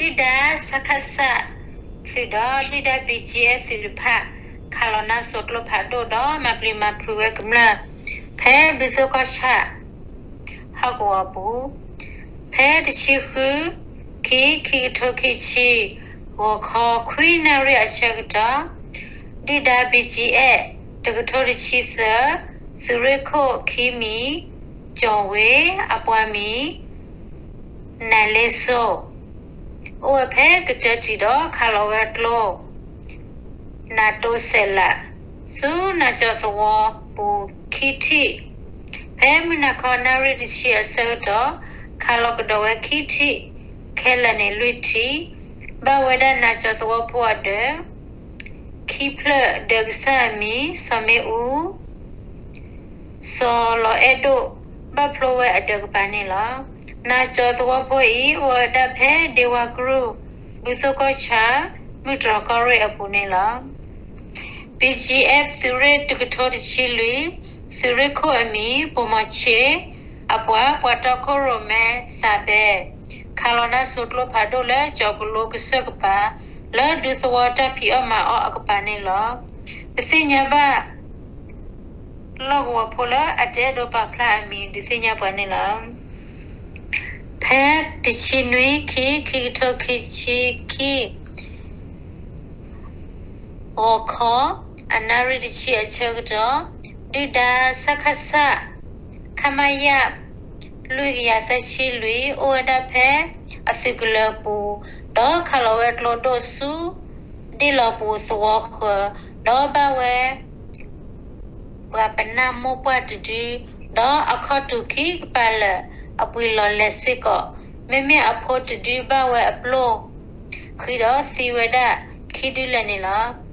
ဒုၣ်ဒါ စကစ သုးဒီး ဒုၣ်ဒါ ဘီကၠံအ့ၣ် သုးတဖၣ် ခးလီၤနါစိၤကျိဖးဒိၣ်ဒီး မၤပျံၤမၤဖုးဝဲကမျၢၢ် ဖဲဘုသိၣ်ကီၢ်ဆၣ် ဟီၣ်ကဝီၤအပူၤ ဖဲတဆံဃု ခံ ခံကထိခံဆံ ဂီၤခီ ခွံနၣ်ရံၣ်အဆၢကတီၢ် ဒုၣ်ဒါ ဘီကၠံအ့ၣ် တကထိတဆံသၢ သုးရ့ၣ်ခိၣ်ခံမံၤ ကၠီၤဝ့ အပှၤမံၤ နၤလ့စိ အိၣ်ဝဲဖဲကတၢၢ်တံၢ်ဒီးခးလီၤဝဲကျိ နၤတိစဲးလး ဆူနၤကၠီၤသဝီပူၤခံထံၣ်, ဖဲမုၢ်နၤခီနၣ်ရံၣ်တဆံအဆၢကတီၢ် ခးလီၤကဒီးဝဲခံထံၣ်, ခဲလၢာ်န့ၣ်လွံၢ်ထံၣ်, ဘၣ်ဝဲဒၣ်နၤကၠီၤသဝီဖိအဒၢး ခံဖျၢၣ် ဒၢးကစၢ်အမံၤ စီၤမ့အူ စီၤလီၤအဲၣ်ဒိၣ် ဘၣ်ဖျိဝဲအဒၢးကပၤန့ၣ်လီၤ. နၤကၠီၤသဝီဖိအံၤ အိၣ်ဝဲဒၣ်ဖဲဒ့ဝါကရူၢ် ဘုသိၣ်ကီၢ်ဆၣ် မုၢ်တြီၤကီၢ်ရ့ၣ်အပူၤန့ၣ်လီၤ. ဘီကၠံအ့ၣ် သုးရ့ၣ်တကထိတဆံလွံၢ် သုးရ့ၣ်ခိၣ်အမံၤ ပိာ်မီၤဆ့ အပှၤ ပှၤတီခိၣ်ရိၣ်မဲသးဘဲ ခးလီၤနါစိၤကျိဖးဒိၣ်လၢကၠီၤကလိကစၢၢ်ကပၤ လၢဒူသဝီတၢ်ဖံးအီၣ်မၤအီၣ်အကပၤန့ၣ်လီၤ. ပသ့ၣ်ညါဘၣ် လီၢ်ကဝီၤဖိလၢအတအဲၣ်ဒိးပာ်ဖျါအမံၤ ဒုးသ့ၣ်ညါပှၤန့ၣ်လီၤ. ဖဲတဆံနွံ ခံ ခံကထိခံဆံခံ ဂီၤခီ အနၣ်ရံၣ်တဆံအဆၢကတီၢ် ဒုၣ်ဒါ စကစ ခမရ လွံၢ်ကယၤသၢဆံလွံၢ် အိၣ်ဝဲဒၣ်ဖဲအသုးကလၢၤပူၤ ဒီးခးလီၤဝဲကျိဒိၣ်ဆူ ဒ့ၣ်လီၤပူၤသဝီဃၢၤ ဒီးဘၣ်ဝဲ ပှၤပနၢ်မိၢ်ပှၢ်တဒု ဒီးအခီၣ်ထူၣ်ခံကပၤလၢာ် အပှ့ၤလီၤလဲၤစ့ၢ်ကီး, မ့မ့ၢ်အဖိတဒုဘၣ်ဝဲအပျိၢ် ဃံဒီးသံဝဲဒၣ်ခံဒုလၢာ်န့ၣ်လီၤ.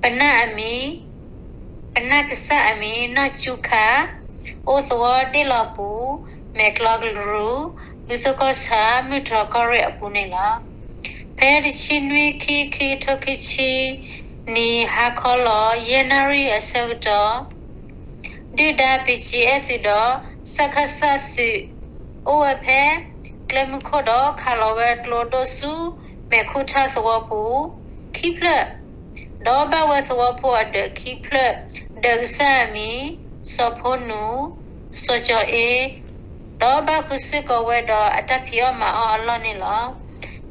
ပနၢ်အမံၤ ပနၢ်ကစၢ်အမံၤ နီၢ်ကၠူခါ အိၣ်သဝီဒ့ၣ်လီၤပူၤ မဲာ်ကျီကရူၢ် ဘုသိၣ်ကီၢ်ဆၣ် မုၢ်တြီၤကီၢ်ရ့ၣ်အပူၤန့ၣ်လီၤ. ဖဲတဆံနွံ ခံ ခံကထိခံဆံနံၣ် ဟါခီလီၤ ယဲၢ်နၣ်ရံၣ်အဆၢကတီၢ် ဒုၣ်ဒါ ဘီကၠံအ့ၣ် သုးဒီး စကစ သုး အိၣ်ဝဲဖဲ ကျဲမုၢ်ခိၣ်ဒီး ခးလီၤဝဲကျိဒိၣ်ဆူ မဲာ်ခူၣ်ထၣ်သဝီပူၤ ခံဖျၢၣ် ဒီးဘၣ်ဝဲသဝီဖိအဒၢးခံဖျၢၣ် ဒၢးကစၢ်အမံၤ စီၤဖိနူၣ် စီၤကၠီၤအ့ ဒီးဘၣ်ဃုာ်စ့ၢ်ကီးဝဲဒီးအတၢ်ဖံးအီၣ်မၤအီၣ်အလီၢ်န့ၣ်လီၤ.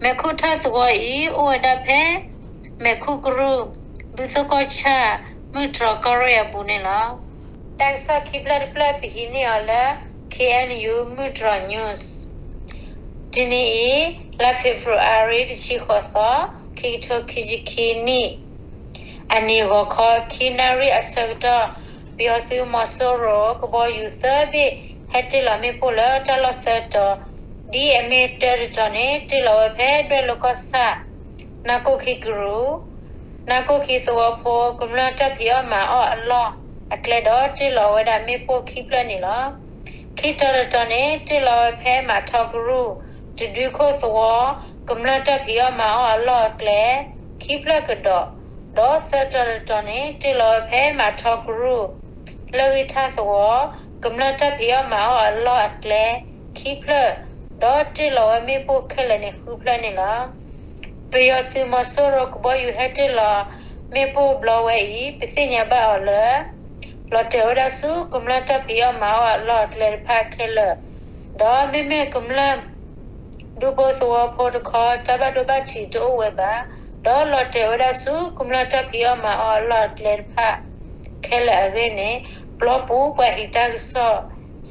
မဲာ်ခူၣ်ထၣ်သဝီအံၤ အိၣ်ဝဲဒၣ်ဖဲ မဲာ်ခူၣ်ကရူၢ် ဘုသိၣ်ကီၢ်ဆၣ် မုၢ်တြီၤကီၢ်ရ့ၣ်အပူၤန့ၣ်လီၤ. တၢ်ကစီၣ်ခံဖျၢၣ်တဖျၢၣ် ပဟံးန့ၢ်အီၤလၢ ခ့ၣ်အဲၣ်ယူၣ် မုၢ်တြီၤ news တနံၤအံၤ လါဖ့ၤဘြူၤအါရံၤ တဆံဃိးသီ ခံကထိခံဆံခံနံၣ် အနံၤဂီၤခီ ခံနၣ်ရံၣ်အဆၢကတီၢ် ပယီၤသုးမီၤစိရိၤ ကဘီယူၤသၢဘ့ၣ် ဟဲတ့ၢ်လီၤမ့ၣ်ပိၢ်လၢတၢ်လီၢ်သၢတီၤ ဒ်အမ့ၢ်တၢတတီၤန့ၣ် တ့ၢ်လီၤဝဲဖဲဒွဲၣ်လိၤကီၢ်ဆၣ် နါကိၣ်ခံကရူၢ် နါကိၣ်ခံသဝီဖိ ကမျၢၢ်တၢ်ဖံးအီၣ်မၤအီၣ်အလီၢ်အကျဲဒီး တ့ၢ်လီၤဝဲဒၣ်မ့ၣ်ပိၢ်ခံဖျၢၣ်န့ၣ်လီၤ. ခံတီၤတတီၤန့ၣ် တ့ၢ်လီၤဝဲဖဲမၤထီကရူၢ် တဒုခိၣ်သဝီ ကမျၢၢ်တၢ်ဖံးအီၣ်မၤအီၣ်အလီၢ်အကျဲ ခံဖျၢၣ်ကဒီး, ဒီးသၢတီၤတတီၤန့ၣ် တ့ၢ်လီၤဝဲဖဲမၤထီကရူၢ် လၢဂံၢ်ထၣ်သဝီ ကမျၢၢ်တၢ်ဖံးအီၣ်မၤအီၣ်အလီၢ်အကျဲ ခံဖျၢၣ်, ဒီးတ့ၢ်လီၤဝဲမ့ၣ်ပိၢ်ခဲလၢာ်န့ၣ် ဃုဖျၢၣ်န့ၣ်လီၤ. ပယီၤသုးမီၤစိရိၤကဘီယူၤဟဲတ့ၢ်လီၤမ့ၣ်ပိၢ်ဘျီဝဲအံၤ ပသ့ၣ်ညါဘၣ်အီၤလၢ လီၤတဲာ်ဝဲဒၣ်ဆူကမျၢၢ်တၢ်ဖံးအီၣ်မၤအီၣ်အလီၢ်အကျဲတဖၣ်ခဲလၢာ်, ဒီးမ့မ့ၢ်ကမျၢၢ် ဒူဖိသဝီဖိတခီ တၢ်ဘၣ်ဒိဘၣ်ထံးတအိၣ်ဝဲဘၣ်, ဒီးလီၤတဲာ်ဝဲဒၣ်ဆူကမျၢၢ်တၢ်ဖံးအီၣ်မၤအီၣ်အလီၢ်အကျဲတဖၣ် ခဲလၢာ်အဂ့ၢ်န့ၣ် ပျီပူၤပှၤဟံးတၢ်ကစီၣ်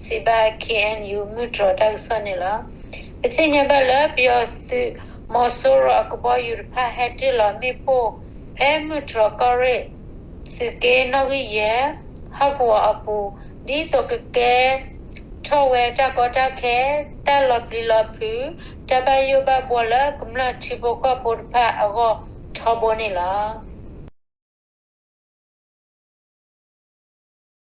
စံးဘၣ် ခ့ၣ်အဲၣ်ယူၣ် မုၢ်တြီၤတၢ်ကစီၣ်န့ၣ်လီၤ. ပသ့ၣ်ညါဘၣ်လၢပယီၤသုးမီၤစိရိၤအကဘီယူၤတဖၣ်ဟဲတ့ၢ်လီၤမ့ၣ်ပိၢ် ဖဲမုၢ်တြီၤကီၢ်ရ့ၣ် သုးက့နီၣ်ဂံၢ်ယဲၢ် ဟီၣ်ကဝီၤအပူၤ ဒ်သိးကကဲထီၣ်ဝဲတၢ်ကီတၢ်ခဲ တၢ်လီၤပျံၤလီၤဖုး တၢ်ဘၣ်ယိၣ်ဘၣ်ဘှီလၢကမျၢၢ်ထံဖိကီၢ်ဖိတဖၣ်အဂီၢ်ထီဘိန့ၣ်လီၤ.